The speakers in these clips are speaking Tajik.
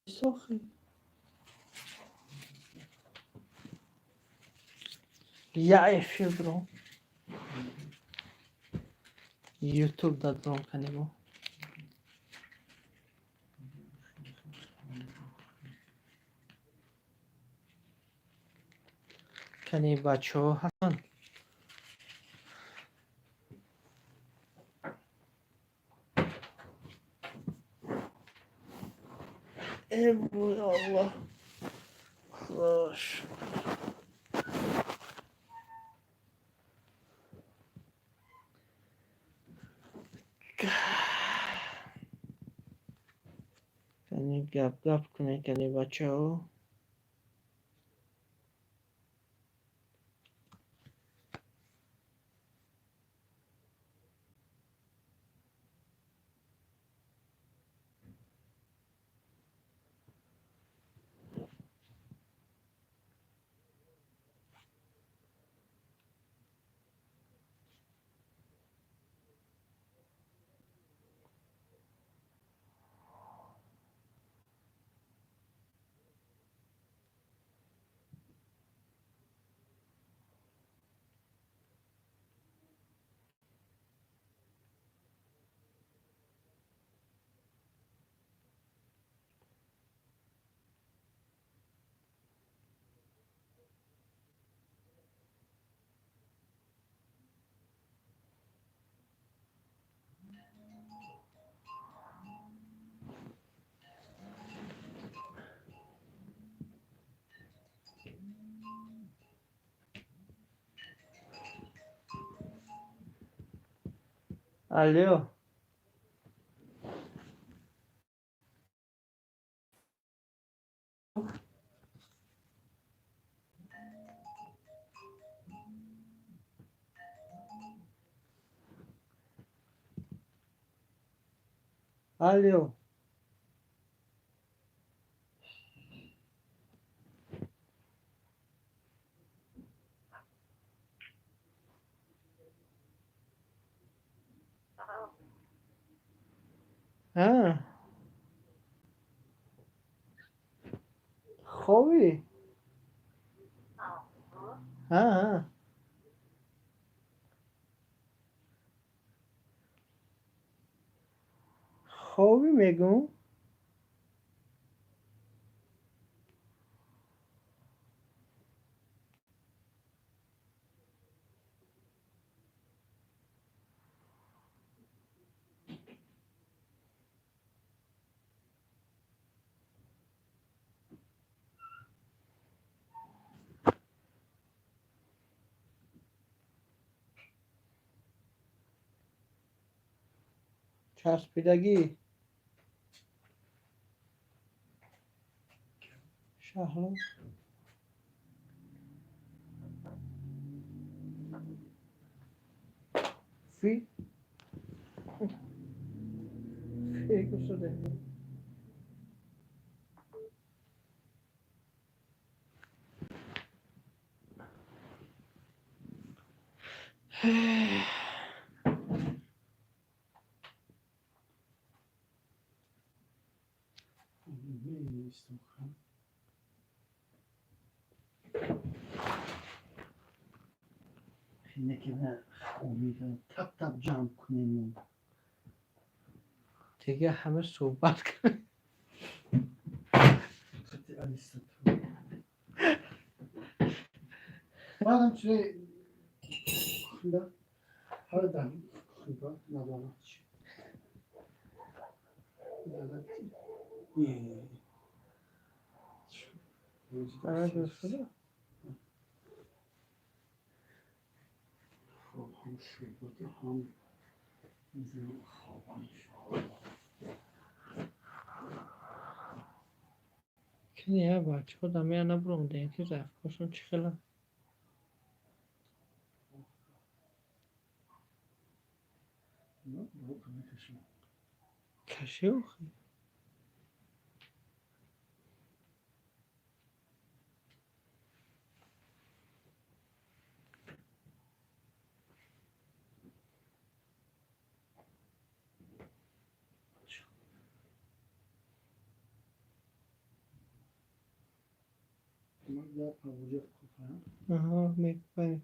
Охи. Я эфир дорам. Ютуб да дорам канемо. Кани бачаҳо ҳастанд? Э вой Аллоҳ. Хуш. Кани гап гап кунед кани бачаҳо. Алло. Алло. А. Хобӣ? Ҳа, ҳа. Хобӣ мегӯм? Часпидагӣ? Шаҳло? Фи? Фи шуде. Тап-тап ҷамъ кунем. Дига ҳама суҳбат кунем. Баъдам чизе хунда ҳар дар хунда надонам чи. خب هم شربت هم خوابم. Кани я бачаҳо дамея набуромадем ки заявкаҳошон чӣ хела? Кашӣ охи? Аҳа, мекунем.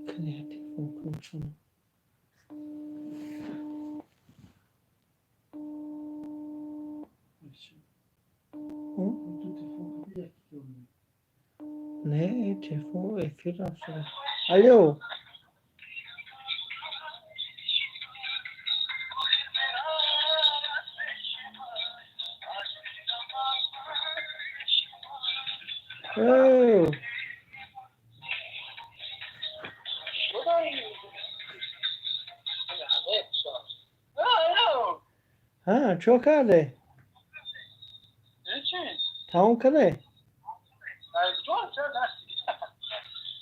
Кани телефон кунам шумо. Не, телефон эфир рафт шуда. Алло. Оу. Ҳа, чо карде? Тамом карде?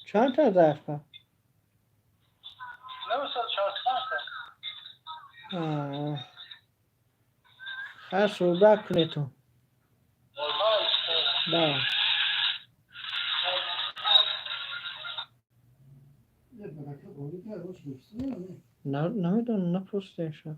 Чанд та зарфа? Ҳар суҳбат кунедтон. Да. Намедонам, напурсидем шо.